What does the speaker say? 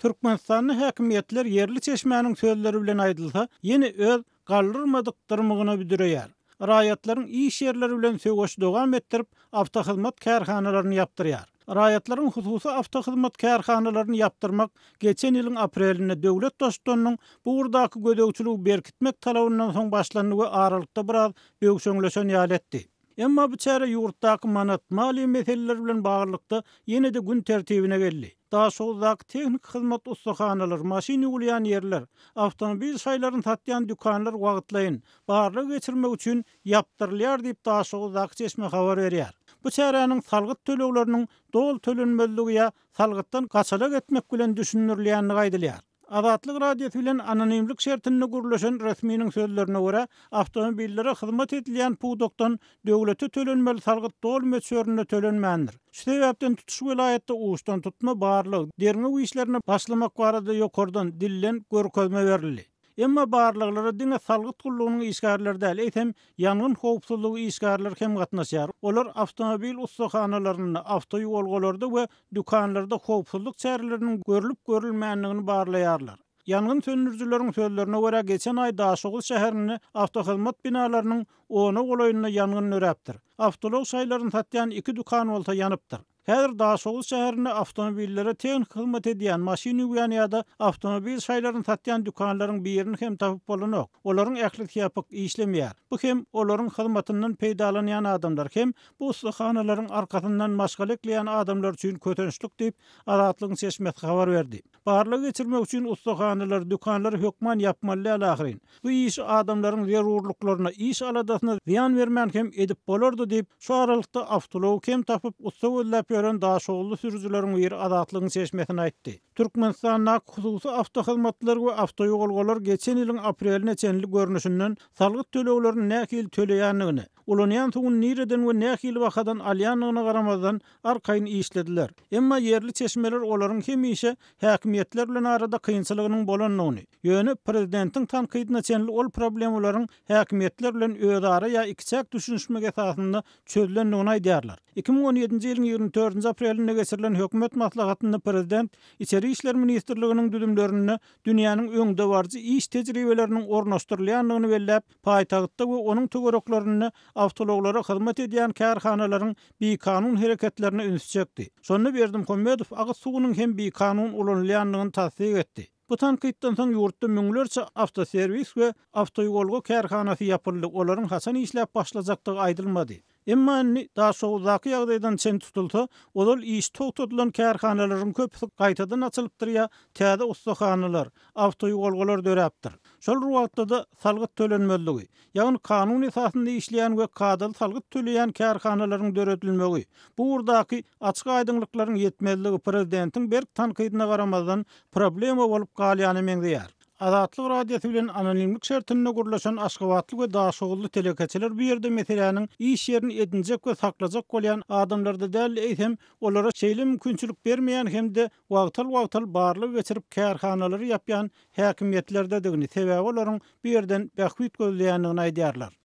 Türkmenistanda häkimiýetler ýerli çeşmäniň sözleri bilen aýdylsa, ýene öz galdyrmadyk dyrmygyna büdreýär. Raýatlaryň iş ýerleri bilen söweşi dowam etdirip, awtohyzmat kärhanalaryny ýapdyrýar. Raýatlaryň hususy awtohyzmat kärhanalaryny ýapdyrmak geçen ýylyň aprelinde döwlet Baştutanynyň bu ugurdaky gözegçiligi berkitmek talabyndan soň başlandy we aralykda biraz böwşeňleşen ýaly etdi. Emma bu çäre ýurtdaky manat, maliýe meseleleri bilen baglylykda ýene-de gün tertibine geldi. Daşoguzdaky tehniki hyzmat ussahanalary, maşyn ýuwulýan ýerler, awtomobil şaýlaryny satýan dükanlar wagtlaýyn, barlag geçirmek üçin ýapdyrylýar diýip, Daşoguzdaky çeşme habar berýär. Bu çäräniň salgyt tölegleriniň doly tölenmezligi ýa salgytdan gaçalak etmek bilen düşündirilýändigi aýdylýar. Azatlyk Radiosy bilen anonimlik şertinde gürleşen resminiň sözlerine görä, awtomobillere hyzmat edilýän pudakdan döwlete tölenmeli salgyt doly möçberinde tölenmändir. Şu sebäpden tutuş welaýatda uçdantutma barlag, derňew işlerine başlamak barada ýokardan, dilden görkezme berildi. Emma barlaglara diňe salgyt gullugynyň işgärleri däl, eýsem, ýangyn howpsuzlygy işgärleri hem gatnaşýar. Olar awtomobil ussahanalarynda, awtoýuwalgalarda we dükanlarda howpsuzlyk çäreleriniň görlüp-görülmändigini barlaýarlar. Ýangyn söndürijileriň sözlerine görä, geçen aý Daşoguz şäherinde awtohyzmat binalarynyň ona golaýynda ýangyn döräpdir. Awtoulag şaýlaryny satýan iki dükan bolsa ýanypdyr. Häzir Daşoguz şäherinde awtomobillere tehniki hyzmat edýän, maşyn ýuwýan ýa-da awtomobil şaýlaryny satýan dükanlaryň birini hem tapyp bolanok. Olaryň ählisi ýapyk, işlemeýär. Bu hem olaryň hyzmatyndan peýdalanýan adamlar, hem bu ussahanalaryň arkasyndan maşgala ekleýän adamlar üçin kösençlik diýip, Azatlygyň çeşmesi habar berdi. Barlag geçirmek üçin ussahanalary, dükanlary hökman ýapmaly däl ahyryn. Bu işi adamlaryň zerurlyklaryna, iş aladasyna zyýan bermän hem edip bolardy diýip, şu aralykda awtoulagy kem tapyp, ussa gözläp ýören daşoguzly sürüjileriň biri Azatlygyň çeşmesine aýtdy. Türkmenistandaky hususy awtohyzmatlar we awtoýuwalgalar geçen ýylyň apreline çenli görnüşinden salgyt töleglerini nähili töleýändigine, ulanýan suwuny nireden we nähili bahadan alýandygyna garamazdan, arkaýyn işlediler. Emma ýerli çeşmeler olaryň hemişe häkimiýetler bilen arada kynçylygynyň bolandygyny, ýöne prezidentiň tankydyna çenli ol problemalaryň häkimiýetler bilen özara ýa ikiçäk düşünişmek esasynda çözlendigini aýdýarlar. 2017-nji ýylyň 24-nji aprelinde geçirilen hökümet maslahatynda prezident Içeri işler ministrliginiň düzümlerinde dünýäniň öňdebaryjy iş tejribeleriniň ornaşdyrylýandygyny belläp, paýtagtda we onuň töwereklerinde awtoulaglara hyzmat edýän kärhanalaryň bikanun hereketlerine ünsi çekdi. Şonda Berdimuhamedow agyz suwunyň hem bikanun ulanylýandygyny tassyk etdi. Bu tankytdan soň ýurtda müňlerçe awtoserwis we awtoýuwalga kärhanasy ýapyldy, olaryň haçan işläp başlajakdygy aýdylmady. Emma indi Daşoguzdaky ýagdaýdan çen tutulsa, ozal işi togtadylan kärhanalaryň köpüsi gaýtadan açylypdyr ýa täze ussahanalar, awtoýuwalgalar döräpdir. Şol bir wagtda-da salgyt tölenmezligi, ýagny kanun esasynda işleýän we kadaly salgyt töleýän kärhanalaryň döredilmegi, bu ugurdaky açyk-aýdyňlyklaryň ýetmezligi prezidentiň berk tankydyna garamazdan problema bolup galýana meňzeýär. Azatlyk Radiosy bilen anonimlik şertinde gürleşen aşgabatly we daşoguzly telekeçiler bu ýerde meseläniň iş ýerini edinjek we saklajak bolýan adamlarda däl-de, eýsem, olara şeýle mümkinçilik bermeýän hem-de wagtal-wagtal barlag geçirip kärhanalary ýapýan häkimiýetlerdedigini, sebäbi olaryň bu ýerden bähbit gözleýändigini aýdýarlar.